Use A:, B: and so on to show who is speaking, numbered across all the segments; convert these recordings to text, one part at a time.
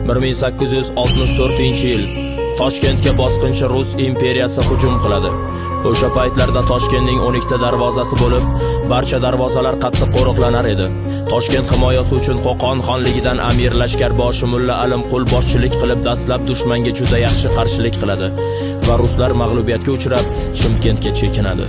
A: 1864-yil Toshkentga bosqinchi Rus imperiyasi hujum qiladi. O'sha paytlarda Toshkentning 12 ta darvozasi bo'lib, barcha darvozalar qattiq qo'riqlanar edi. Toshkent himoyasi uchun Qo'qon xonligidan amir lashkarboshi Mulla Alimqul boshchilik qilib dastlab dushmanga juda yaxshi qarshilik qiladi va ruslar mag'lubiyatga uchrab Chimkentga chekinadi.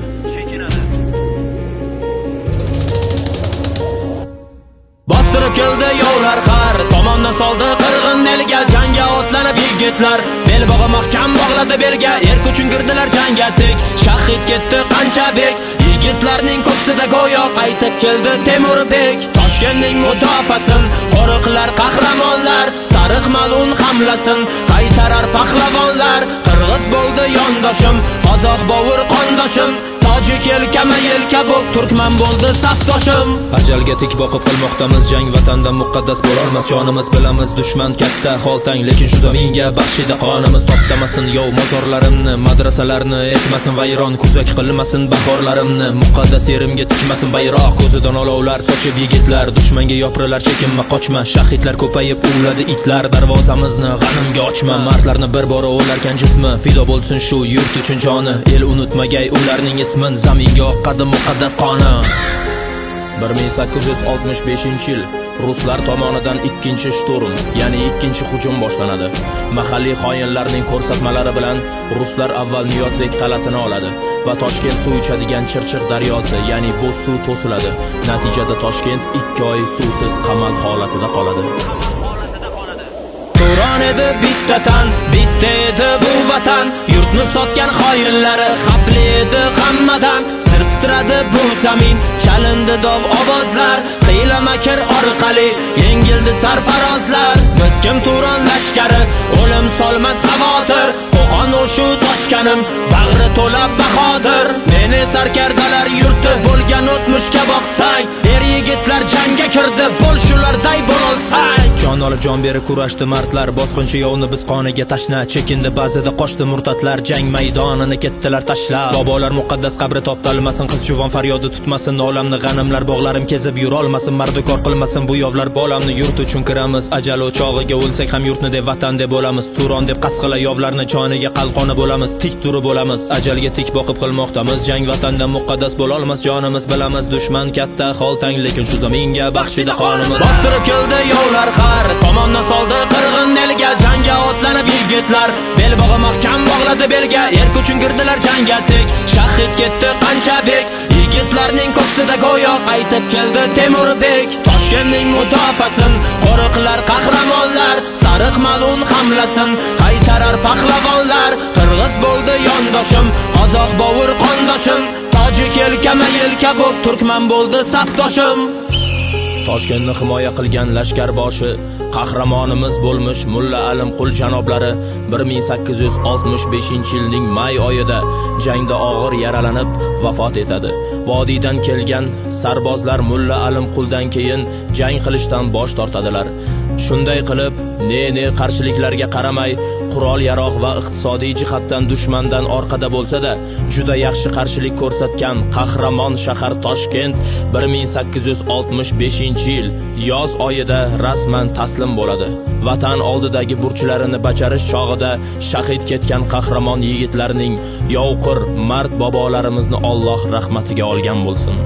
A: Bostirib keldi yovlar har tomondan soldi qirg'in elga, jangga otlanib yigitlar belbog'i mahkam bog'ladi belga, erk uchun kirdilar jangga tek, shahid ketdi qancha bek, yigitlarning ko'ksida go'yo qaytib keldi Temurbek. Toshkentning mudofasin qo'riqlar qahramonlar, sariq mal'un hamlasin qaytarar pahlavonlar. Qirg'iz bo'ldi yondoshim, qozoq bovur qondoshim, tojik yelkama yelka bo'p turkman bo'ldi safdoshim. Ajalga tik boqib qilmoqdamiz jang, vatanda muqaddas bo'lolmas jonimiz, bilamiz dushman katta xoltang, lekin shu zaminga baxshida qonimiz. Toptamasin yov mozorlarimni, madrasalarni etmasin vayron, kuzak qilmasin bahorlarimni, muqaddas yerimga tikmasin bayroq. Ko'zidan olovlar sochib yigitlar, dushmanga yopirilar chekinma qochma, shahidlar ko'payib uvladi itlar, darvozamizni g'animga ochma. Mardlarni bir bora o'larkan jismi, fido bo'lsin shu yurt uchun joni, el unutmagay ularning ismin, zaminga oqadi muqaddas qoni. 1865-yil ruslar tomonidan ikkinchi shturm, ya'ni ikkinchi hujum boshlanadi. Mahalliy xoinlarning ko'rsatmalari bilan ruslar avval Niyozbek qal'asini oladi va Toshkent suv ichadigan Chirchiq daryosi, ya'ni Bo'zsuv to'siladi. Natijada Toshkent 2 oy suvsiz qamal holatida qoladi. Turon edi bitta tan, bitta edi bu vatan, yurtni sotgan xoinlari xavfli edi hammadan. Sir titradi bu zamin, chalindi dov ovozlar, hiyla makr orqali yengildi sarfarozlar. Biz kim Turon lashkari, o'lim solmas xavotir, Qo'qon o'shu Toshkanim, bag'ri to'la bahodir. Meni sarkardalar yurti bo'lgan o'tmishga boqsang, er yigitlar jangga kirdi, bo'l shularday bo'lolsang. Jon olib jon berib kurashdi mardlar, bosqinchi yovni biz qoniga tashna, chekindi ba'zida qochdi murtatlar, jang maydonini ketdilar tashlab. Bobolar muqaddas qabri toptalmasin, qiz juvon faryodi tutmasin, olamni g'animlar bog'larim kezib yurolmasin, mardikor qilmasin bu yovlar bolamni. Yurt uchun kiramiz ajal o'chog'iga, o'lsak ham yurtni deb vatan deb bo'lamiz, Turon deb qasd qila yovlarni joniga qalqoni bo'lamiz, tik turib bo'lamiz. Ajalga tik boqib qilmoqdamiz jang, vatanda muqaddas bo'lolmas jonimiz, bilamiz dushman katta xoltang, lekin shu zaminga baxshida qonimiz. Bostirib keldi yovlar har tomondan soldi qirg'in elga, jangga otlanib yigitlar belbog'i mahkam bog'ladi belga, erk uchun kirdilar jangga tek, shahid ketdi qancha bek, yigitlarning ko'ksida go'yo qaytib keldi Temurbek. Toshkentning mudofasin qo'riqlar qahramonlar, sariq mal'un hamlasin qaytarar pahlavonlar. Qirg'iz bo'ldi yondoshim, qozoq bovur qondoshim, tojik yelkama yelka bo'p turkman bo'ldi safdoshim. Toshkentni himoya qilgan lashkarboshi qahramonimiz bo'lmish Mulla Alimqul janoblari 1865-yilning may oyida jangda og'ir yaralanib vafot etadi. Vodiydan kelgan sarbozlar Mulla Alimquldan keyin jang qilishdan bosh tortadilar. Shunday qilib, ne-ne qarshiliklarga qaramay, qurol-yarog' va iqtisodiy jihatdan dushmandan orqada bo'lsa-da, juda yaxshi qarshilik ko'rsatgan qahramon shahar Toshkent 1865-yil yoz oyida rasman taslim bo'ladi. Vatan oldidagi burchlarini bajarish chog'ida shahid ketgan qahramon yigitlarning yovqir mard bobolarimizni Alloh rahmatiga olgan bo'lsin.